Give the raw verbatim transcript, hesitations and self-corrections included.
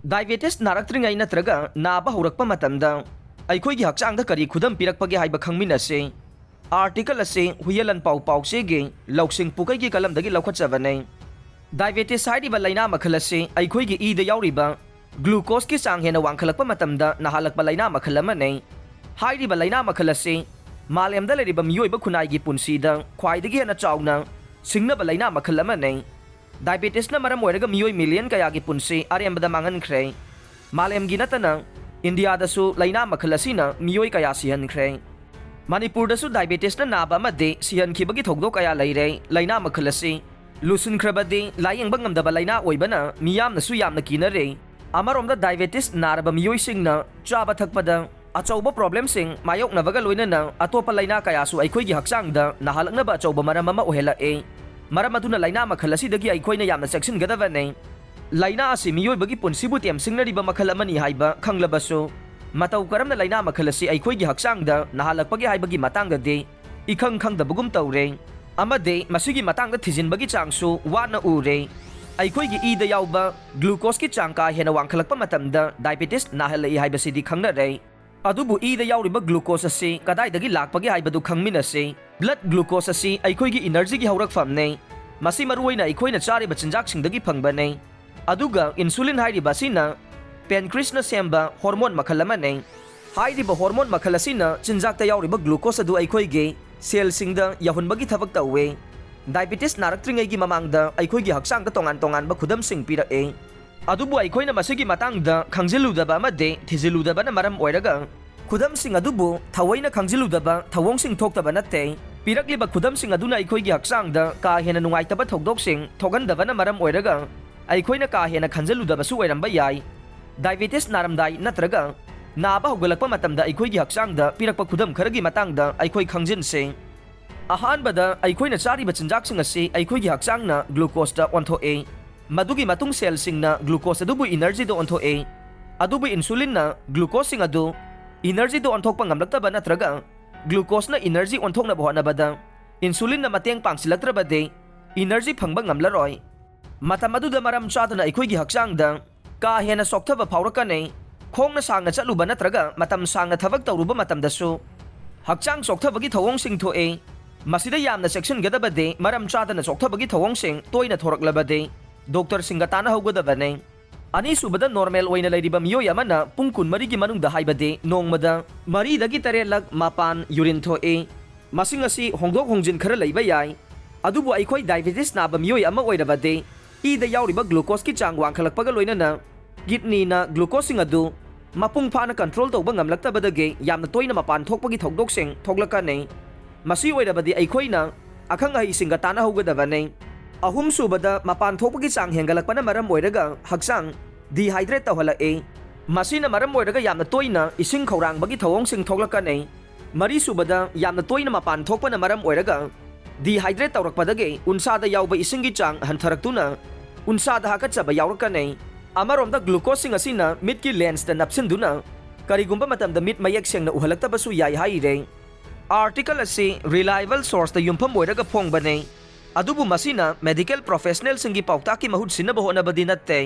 Diabetes ꯅꯥꯔꯛꯇ꯭ꯔꯤꯉꯩ ꯅꯠꯇ꯭ꯔꯒ ꯅꯥꯕ ꯍꯧꯔꯛꯄ ꯃꯇꯝꯗ ꯑꯩꯈꯣꯏꯒꯤ ꯍꯛꯆꯥꯡꯗ ꯀꯔꯤ ꯈꯨꯗꯝ ꯄꯤꯔꯛꯄꯒꯦ ꯍꯥꯏꯕ ꯈꯪꯃꯤꯟꯅꯁꯤ꯫ ꯑꯥꯔꯇꯤꯀꯜ ꯑꯁꯤ ꯍꯨꯌꯦꯂꯟ ꯄꯥꯎ ꯄꯥꯎꯆꯦꯒꯤ ꯂꯧꯁꯤꯡ ꯄꯨꯀꯩꯒꯤ ꯀꯂꯝꯗꯒꯤ ꯂꯧꯈꯠꯆꯕꯅꯤ꯫ ꯗꯥꯏꯕꯦꯇꯤꯁ ꯍꯥꯏꯔꯤꯕ ꯂꯥꯏꯅꯥ ꯃꯈꯜ ꯑꯁꯤ ꯑꯩꯈꯣꯏꯒꯤ ꯏꯗ ꯌꯥꯎꯔꯤꯕ ꯒ꯭ꯂꯨꯀꯣꯁꯀꯤ ꯆꯥꯡ ꯍꯦꯟꯅ ꯋꯥꯡꯈꯠꯂꯛꯄ ꯃꯇꯝꯗ ꯅꯥꯍꯜꯂꯛꯄ ꯂꯥꯏꯅꯥ ꯃꯈꯜ ꯑꯃꯅꯤ꯫ ꯍꯥꯏꯔꯤꯕ ꯂꯥꯏꯅꯥ ꯃꯈꯜ ꯑꯁꯤ ꯃꯥꯂꯦꯝꯗ ꯂꯩꯔꯤꯕ ꯃꯤꯑꯣꯏꯕ ꯈꯨꯟꯅꯥꯏꯒꯤ ꯄꯨꯟꯁꯤꯗ ꯈ꯭ꯋꯥꯏꯗꯒꯤ ꯍꯦꯟꯅ ꯆꯥꯎꯅ ꯁꯤꯡꯅꯕ ꯂꯥꯏꯅꯥ ꯃꯈꯜ ꯑꯃꯅꯤ꯫ ꯗꯥꯏꯕꯦꯇꯤꯁꯅ ꯃꯔꯝ ꯑꯣꯏꯔꯒ ꯃꯤꯑꯣꯏ ꯃꯤꯂꯤꯌꯟ ꯀꯌꯥꯒꯤ ꯄꯨꯟꯁꯤ ꯑꯔꯦꯝꯕꯗ ꯃꯥꯡꯍꯟꯈ꯭ꯔꯦ꯫ ꯃꯥꯂꯦꯝꯒꯤ ꯅꯠꯇꯅ ꯏꯟꯗꯤꯌꯥꯗꯁꯨ ꯂꯥꯏꯅꯥ ꯃꯈꯜ ꯑꯁꯤꯅ ꯃꯤꯑꯣꯏ ꯀꯌꯥ ꯁꯤꯍꯟꯈ꯭ꯔꯦ꯫ ꯃꯅꯤꯄꯨꯔꯗꯁꯨ ꯗꯥꯏꯕꯦꯇꯤꯁꯅ ꯅꯥꯕ ꯑꯃꯗꯤ ꯁꯤꯍꯟꯈꯤꯕꯒꯤ ꯊꯧꯗꯣꯛ ꯀꯌꯥ ꯂꯩꯔꯦ꯫ ꯂꯥꯏꯅꯥ ꯃꯈꯜ ꯑꯁꯤ ꯂꯨꯁꯤꯟꯈ꯭ꯔꯕꯗꯤ ꯂꯥꯌꯦꯡꯕ ꯉꯝꯗꯕ ꯂꯥꯏꯅꯥ ꯑꯣꯏꯕꯅ ꯃꯤꯌꯥꯝꯅꯁꯨ ꯌꯥꯝꯅ ꯀꯤꯅꯔꯦ꯫ ꯑꯃꯔꯣꯝꯗ ꯗꯥꯏꯕꯦꯇꯤꯁ ꯅꯥꯔꯕ ꯃꯤꯑꯣꯏꯁꯤꯡꯅ ꯆꯥꯕ ꯊꯛꯄꯗ ꯑꯆꯧꯕ ꯄ꯭ꯔꯣꯕ꯭ꯂꯦꯝꯁꯤꯡ ꯃꯥꯌꯣꯛꯅꯕꯒ ꯂꯣꯏꯅꯅ ꯑꯇꯣꯞꯄ ꯂꯥꯏꯅꯥ ꯀꯌꯥꯁꯨ ꯑꯩꯈꯣꯏꯒꯤ ꯍꯛꯆꯥꯡꯗ ꯅꯥꯍꯜꯂꯛꯅꯕ ꯑꯆꯧꯕ ꯃꯔꯝ ꯑꯃ ꯑꯣꯏꯍꯜꯂꯛꯏ꯫ ꯃꯔꯝ ꯑꯗꯨꯅ ꯂꯥꯏꯅꯥ ꯃꯈꯜ ꯑꯁꯤꯗꯒꯤ ꯑꯩꯈꯣꯏꯅ ꯌꯥꯝꯅ ꯆꯦꯛꯁꯤꯟꯒꯗꯕꯅꯤ꯫ ꯂꯥꯏꯅꯥ ꯑꯁꯤ ꯃꯤꯑꯣꯏꯕꯒꯤ ꯄꯨꯟꯁꯤꯕꯨ ꯇꯦꯝꯁꯤꯡꯅꯔꯤꯕ ꯃꯈꯜ ꯑꯃꯅꯤ ꯍꯥꯏꯕ ꯈꯪꯂꯕꯁꯨ, ꯃꯇꯧ ꯀꯔꯝꯅ ꯂꯥꯏꯅꯥ ꯃꯈꯜ ꯑꯁꯤ ꯑꯩꯈꯣꯏꯒꯤ ꯍꯛꯆꯥꯡꯗ ꯅꯥꯍꯜꯂꯛꯄꯒꯦ ꯍꯥꯏꯕꯒꯤ ꯃꯇꯥꯡꯗꯗꯤ ꯏꯈꯪ ꯈꯪꯗꯕꯒꯨꯝ ꯇꯧꯔꯦ꯫ ꯑꯃꯗꯤ ꯃꯁꯤꯒꯤ ꯃꯇꯥꯡꯗ ꯊꯤꯖꯤꯟꯕꯒꯤ ꯆꯥꯡꯁꯨ ꯋꯥꯠꯅ ꯎꯔꯦ꯫ ꯑꯩꯈꯣꯏꯒꯤ ꯏꯗ ꯌꯥꯎꯕ ꯒ꯭ꯂꯨꯀꯣꯁꯀꯤ ꯆꯥꯡ ꯀꯥ ꯍꯦꯟꯅ ꯋꯥꯡꯈꯠꯂꯛꯄ ꯃꯇꯝꯗ ꯗꯥꯏꯕꯦꯇꯤꯁ ꯅꯥꯍꯜꯂꯛꯏ ꯍꯥꯏꯕꯁꯤꯗꯤ ꯈꯪꯅꯔꯦ꯫ ꯑꯗꯨꯕꯨ ꯏꯗ ꯌꯥꯎꯔꯤꯕ ꯒ꯭ꯂꯨꯀꯣꯁ ꯑꯁꯤ ꯀꯗꯥꯏꯗꯒꯤ ꯂꯥꯛꯄꯒꯦ ꯍꯥꯏꯕꯗꯨ ꯈꯪꯃꯤꯟꯅꯁꯤ꯫ ꯕ꯭ꯂꯗ ꯒ꯭ꯂꯨꯀꯣꯁ ꯑꯁꯤ ꯑꯩꯈꯣꯏꯒꯤ ꯏꯅꯔꯖꯤꯒꯤ ꯍꯧꯔꯛꯐꯝꯅꯤ꯫ ꯃꯁꯤ ꯃꯔꯨꯑꯣꯏꯅ ꯑꯩꯈꯣꯏꯅ ꯆꯥꯔꯤꯕ ꯆꯤꯟꯖꯥꯛꯁꯤꯡꯗꯒꯤ ꯐꯪꯕꯅꯤ꯫ ꯑꯗꯨꯒ ꯏꯟꯁꯨꯂꯤꯟ ꯍꯥꯏꯔꯤꯕ ꯑꯁꯤꯅ ꯄꯦꯟꯀ꯭ꯔꯤꯁꯅ ꯁꯦꯝꯕ ꯍꯣꯔꯃꯣꯟ ꯃꯈꯜ ꯑꯃꯅꯤ꯫ ꯍꯥꯏꯔꯤꯕ ꯍꯣꯔꯃꯣꯟ ꯃꯈꯜ ꯑꯁꯤꯅ ꯆꯤꯟꯖꯥꯛꯇ ꯌꯥꯎꯔꯤꯕ ꯒ꯭ꯂꯨꯀꯣꯁ ꯑꯗꯨ ꯑꯩꯈꯣꯏꯒꯤ ꯁꯦꯜꯁꯤꯡꯗ ꯌꯧꯍꯟꯕꯒꯤ ꯊꯕꯛ ꯇꯧꯏ꯫ ꯗꯥꯏꯕꯦꯇꯤꯁ ꯅꯥꯔꯛꯇ꯭ꯔꯤꯉꯩꯒꯤ ꯃꯃꯥꯡꯗ ꯑꯩꯈꯣꯏꯒꯤ ꯍꯛꯆꯥꯡꯗ ꯇꯣꯉꯥꯟ ꯇꯣꯉꯥꯟꯕ ꯈꯨꯗꯝꯁꯤꯡ ꯄꯤꯔꯛꯏ꯫ ꯑꯗꯨꯕꯨ ꯑꯩꯈꯣꯏꯅ ꯃꯁꯤꯒꯤ ꯃꯇꯥꯡꯗ ꯈꯪꯖꯤꯜꯂꯨꯗꯕ ꯑꯃꯗꯤ ꯊꯤꯖꯤꯜꯂꯨꯗꯕꯅ ꯃꯔꯝ ꯑꯣꯏꯔꯒ ꯈꯨꯗꯝꯁꯤꯡ ꯑꯗꯨꯕꯨ ꯊꯑꯣꯏꯅ ꯈꯪꯖꯤꯜꯂꯨꯗꯕ ꯊꯧꯑꯣꯡꯁꯤꯡ ꯊꯣꯛꯇꯕ ꯅꯠꯇꯦ꯫ ꯄꯤꯔꯛꯂꯤꯕ ꯈꯨꯗꯝꯁꯤꯡ ꯑꯗꯨꯅ ꯑꯩꯈꯣꯏꯒꯤ ꯍꯛꯆꯥꯡꯗ ꯀꯥ ꯍꯦꯟꯅ ꯅꯨꯡꯉꯥꯏꯇꯕ ꯊꯧꯗꯣꯛꯁꯤꯡ ꯊꯣꯛꯍꯟꯗꯕꯅ ꯃꯔꯝ ꯑꯣꯏꯔꯒ ꯑꯩꯈꯣꯏꯅ ꯀꯥ ꯍꯦꯟꯅ ꯈꯟꯖꯤꯜꯂꯨꯗꯕꯁꯨ ꯑꯣꯏꯔꯝꯕ ꯌꯥꯏ꯫ ꯗꯥꯏꯕꯦꯇꯤꯁ ꯅꯥꯔꯝꯗꯥꯏ ꯅꯠꯇ꯭ꯔꯒ ꯅꯥꯕ ꯍꯧꯒꯠꯂꯛꯄ ꯃꯇꯝꯗ ꯑꯩꯈꯣꯏꯒꯤ ꯍꯛꯆꯥꯡꯗ ꯄꯤꯔꯛꯄ ꯈꯨꯗꯝ ꯈꯔꯒꯤ ꯃꯇꯥꯡꯗ ꯑꯩꯈꯣꯏ ꯈꯪꯖꯤꯟꯁꯤ꯫ ꯑꯍꯥꯟꯕꯗ, ꯑꯩꯈꯣꯏꯅ ꯆꯥꯔꯤꯕ ꯆꯤꯟꯖꯥꯛꯁꯤꯡ ꯑꯁꯤ ꯑꯩꯈꯣꯏꯒꯤ ꯍꯛꯆꯥꯡꯅ ꯒ꯭ꯂꯨꯀꯣꯁꯇ ꯑꯣꯟꯊꯣꯛꯏ꯫ ꯃꯗꯨꯒꯤ ꯃꯇꯨꯡ ꯁꯦꯜꯁꯤꯡꯅ ꯒ꯭ꯂꯨꯀꯣꯁ ꯑꯗꯨꯕꯨ ꯏꯅꯔꯖꯤꯗ ꯑꯣꯟꯊꯣꯛꯏ꯫ ꯑꯗꯨꯕꯨ ꯏꯟꯁꯨꯂꯤꯟꯅ ꯒ꯭ꯂꯨꯀꯣꯁꯁꯤꯡ ꯑꯗꯨ ꯏꯅꯔꯖꯤꯗ ꯑꯣꯟꯊꯣꯛꯄ ꯉꯝꯂꯛꯇꯕ ꯅꯠꯇ꯭ꯔꯒ ꯒ꯭ꯂꯨꯀꯣꯁꯅ ꯏꯅꯔꯖꯤ ꯑꯣꯟꯊꯣꯛꯅꯕ ꯍꯣꯠꯅꯕꯗ ꯏꯟꯁꯨꯂꯤꯟꯅ ꯃꯇꯦꯡ ꯄꯥꯡꯁꯤꯜꯂꯛꯇ꯭ꯔꯕꯗꯤ ꯏꯅꯔꯖꯤ ꯐꯪꯕ ꯉꯝꯂꯔꯣꯏ꯫ ꯃꯇꯝ ꯑꯗꯨꯗ ꯃꯔꯝ ꯆꯥꯗꯅ ꯑꯩꯈꯣꯏꯒꯤ ꯍꯛꯆꯥꯡꯗ ꯀꯥ ꯍꯦꯟꯅ ꯆꯣꯛꯊꯕ ꯐꯥꯎꯔꯛꯀꯅꯤ꯫ ꯈꯣꯡꯅ ꯁꯥꯡꯅ ꯆꯠꯂꯨꯕ ꯅꯠꯇ꯭ꯔꯒ ꯃꯇꯝ ꯁꯥꯡꯅ ꯊꯕꯛ ꯇꯧꯔꯨꯕ ꯃꯇꯝꯗꯁꯨ ꯍꯛꯆꯥꯡ ꯆꯣꯛꯊꯕꯒꯤ ꯊꯧꯑꯣꯡꯁꯤꯡ ꯊꯣꯛꯏ꯫ ꯃꯁꯤꯗ ꯌꯥꯝꯅ ꯆꯦꯛꯁꯤꯟꯒꯗꯕꯗꯤ ꯃꯔꯝ ꯆꯥꯗꯅ ꯆꯣꯛꯊꯕꯒꯤ ꯊꯧꯑꯣꯡꯁꯤꯡ ꯇꯣꯏꯅ ꯊꯣꯔꯛꯂꯕꯗꯤ ꯗꯣꯛꯇꯔꯁꯤꯡꯒ ꯇꯥꯟꯅꯍꯧꯒꯗꯕꯅꯤ꯫ ꯑꯅꯤꯁꯨꯕꯗ, ꯅꯣꯔꯃꯦꯜ ꯑꯣꯏꯅ ꯂꯩꯔꯤꯕ ꯃꯤꯑꯣꯏ ꯑꯃꯅ ꯄꯨꯡ ꯀꯨꯟꯃꯔꯤꯒꯤ ꯃꯅꯨꯡꯗ, ꯍꯥꯏꯕꯗꯤ ꯅꯣꯡꯃꯗ ꯃꯔꯤꯗꯒꯤ ꯇꯔꯦꯠꯂꯛ ꯃꯄꯥꯟ ꯌꯨꯔꯤꯟ ꯊꯣꯛꯏ꯫ ꯃꯁꯤꯡ ꯑꯁꯤ ꯍꯣꯡꯗꯣꯛ ꯍꯣꯡꯖꯤꯟ ꯈꯔ ꯂꯩꯕ ꯌꯥꯏ꯫ ꯑꯗꯨꯕꯨ ꯑꯩꯈꯣꯏ ꯗꯥꯏꯕꯦꯇꯤꯁ ꯅꯥꯕ ꯃꯤꯑꯣꯏ ꯑꯃ ꯑꯣꯏꯔꯕꯗꯤ ꯏꯗ ꯌꯥꯎꯔꯤꯕ ꯒ꯭ꯂꯨꯀꯣꯁꯀꯤ ꯆꯥꯡ ꯋꯥꯡꯈꯠꯂꯛꯄꯒ ꯂꯣꯏꯅꯅ ꯀꯤꯗꯅꯤꯅ ꯒ꯭ꯂꯨꯀꯣꯁꯁꯤꯡ ꯑꯗꯨ ꯃꯄꯨꯡ ꯐꯥꯅ ꯀꯟꯇ꯭ꯔꯣꯜ ꯇꯧꯕ ꯉꯝꯂꯛꯇꯕꯗꯒꯤ ꯌꯥꯝꯅ ꯇꯣꯏꯅ ꯃꯄꯥꯟ ꯊꯣꯛꯄꯒꯤ ꯊꯧꯗꯣꯛꯁꯤꯡ ꯊꯣꯛꯂꯛꯀꯅꯤ꯫ ꯃꯁꯤ ꯑꯣꯏꯔꯕꯗꯤ ꯑꯩꯈꯣꯏꯅ ꯑꯈꯪ ꯑꯍꯩꯁꯤꯡꯒ ꯇꯥꯟꯅꯍꯧꯒꯗꯕꯅꯤ꯫ ꯑꯍꯨꯝꯁꯨꯕꯗ, ꯃꯄꯥꯟ ꯊꯣꯛꯄꯒꯤ ꯆꯥꯡ ꯍꯦꯟꯒꯠꯂꯛꯄꯅ ꯃꯔꯝ ꯑꯣꯏꯔꯒ ꯍꯛꯆꯥꯡ ꯗꯤꯍꯥꯏꯗ꯭ꯔꯦꯠ ꯇꯧꯍꯜꯂꯛꯏ꯫ ꯃꯁꯤꯅ ꯃꯔꯝ ꯑꯣꯏꯔꯒ ꯌꯥꯝꯅ ꯇꯣꯏꯅ ꯏꯁꯤꯡ ꯈꯧꯔꯥꯡꯕꯒꯤ ꯊꯧꯑꯣꯡꯁꯤꯡ ꯊꯣꯛꯂꯛꯀꯅꯤ꯫ ꯃꯔꯤꯁꯨꯕꯗ, ꯌꯥꯝꯅ ꯇꯣꯏꯅ ꯃꯄꯥꯟ ꯊꯣꯛꯄꯅ ꯃꯔꯝ ꯑꯣꯏꯔꯒ ꯗꯤꯍꯥꯏꯗ꯭ꯔꯦꯠ ꯇꯧꯔꯛꯄꯗꯒꯤ ꯎꯟꯁꯥꯗ ꯌꯥꯎꯕ ꯏꯁꯤꯡꯒꯤ ꯆꯥꯡ ꯍꯟꯊꯔꯛꯇꯨꯅ ꯎꯟꯁꯥꯗ ꯍꯥꯀꯠꯆꯕ ꯌꯥꯎꯔꯛꯀꯅꯤ꯫ ꯑꯃꯔꯣꯝꯗ, ꯒ꯭ꯂꯨꯀꯣꯁꯁꯤꯡ ꯑꯁꯤꯅ ꯃꯤꯠꯀꯤ ꯂꯦꯟꯁꯇ ꯅꯞꯁꯤꯟꯗꯨꯅ ꯀꯔꯤꯒꯨꯝꯕ ꯃꯇꯝꯗ ꯃꯤꯠ ꯃꯌꯦꯛ ꯁꯦꯡꯅ ꯎꯍꯜꯂꯛꯇꯕꯁꯨ ꯌꯥꯏ ꯍꯥꯏꯔꯤ꯫ ꯑꯥꯔꯇꯤꯀꯜ ꯑꯁꯤ ꯔꯤꯂꯥꯏꯕꯜ ꯁꯣꯔꯁꯇ ꯌꯨꯝꯐꯝ ꯑꯣꯏꯔꯒ ꯐꯣꯡꯕꯅꯤ꯫ ꯑꯗꯨꯕꯨ ꯃꯁꯤꯅ ꯃꯦꯗꯤꯀꯦꯜ ꯄ꯭ꯔꯣꯐꯦꯁꯅꯦꯜꯁꯤꯡꯒꯤ ꯄꯥꯎꯇꯥꯛꯀꯤ ꯃꯍꯨꯠ ꯁꯤꯟꯅꯕ ꯍꯣꯠꯅꯕꯗꯤ ꯅꯠꯇꯦ꯫